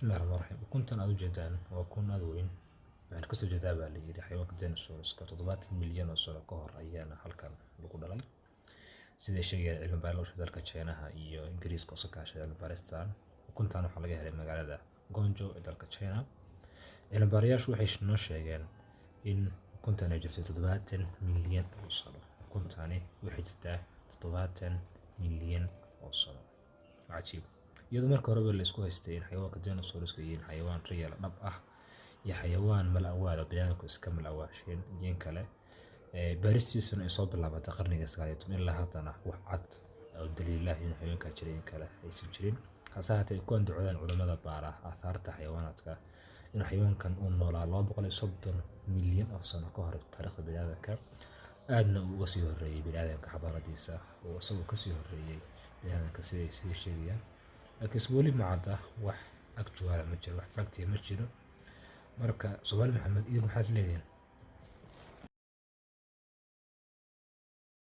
Bismillahi raxmaani raxiim. Ukuntan aad ujeedaan waa ukun aad u weyn. Waxaan kasoo jeedaa baa la yidhi xayawaanka dinosaurska. 70 milyan oo sano ka hor ayaana halkan lagu dhalay, siday sheegayaan cilmi baarayaasha dalka Chinaha iyo Ingiriiska oo iska kaashaday cilmi baaristan. Ukuntan waxaa laga helay magaalada Guangzhou ee dalka China. Cilmi baarayaashu waxay noo sheegeen in ukuntan ay jirto 70 milyan oo sano. Ukuntani waxay jirtaa 70 milyan oo sano. Cajiib! Iyadoo marka horeba la isku haystay in xayawaanka dinosaurska yihiin xayawaan real dhab ah iyo xayawaan mal awaal oo bini'aadamku iska mal awaasheen iyo kale, baaristiisuna ay soo bilaabatay qarniga 19, ilaa haddana wax cad oo daliilah in xayawaankaa jiray in kale aysan jirin. Hase ahaatee, ay ku andacoodaan culamada baara aahaarta xayawaanaadka in xayawaankan uu noolaa 230 milyan oo sano ka hor taariikhda bini'aadamka, aadna uu uga sii horreeyey bini'aadamka xadaaradiisa, oo isagoo kasii horreeyey bini'aadamka, siday sheegayaan. Laakiinse weli ma cadda, wax actual ma jiro, wax fact ah ma jiro. Marka Soomaali Maxamed, idinku maxaa is leedihiin?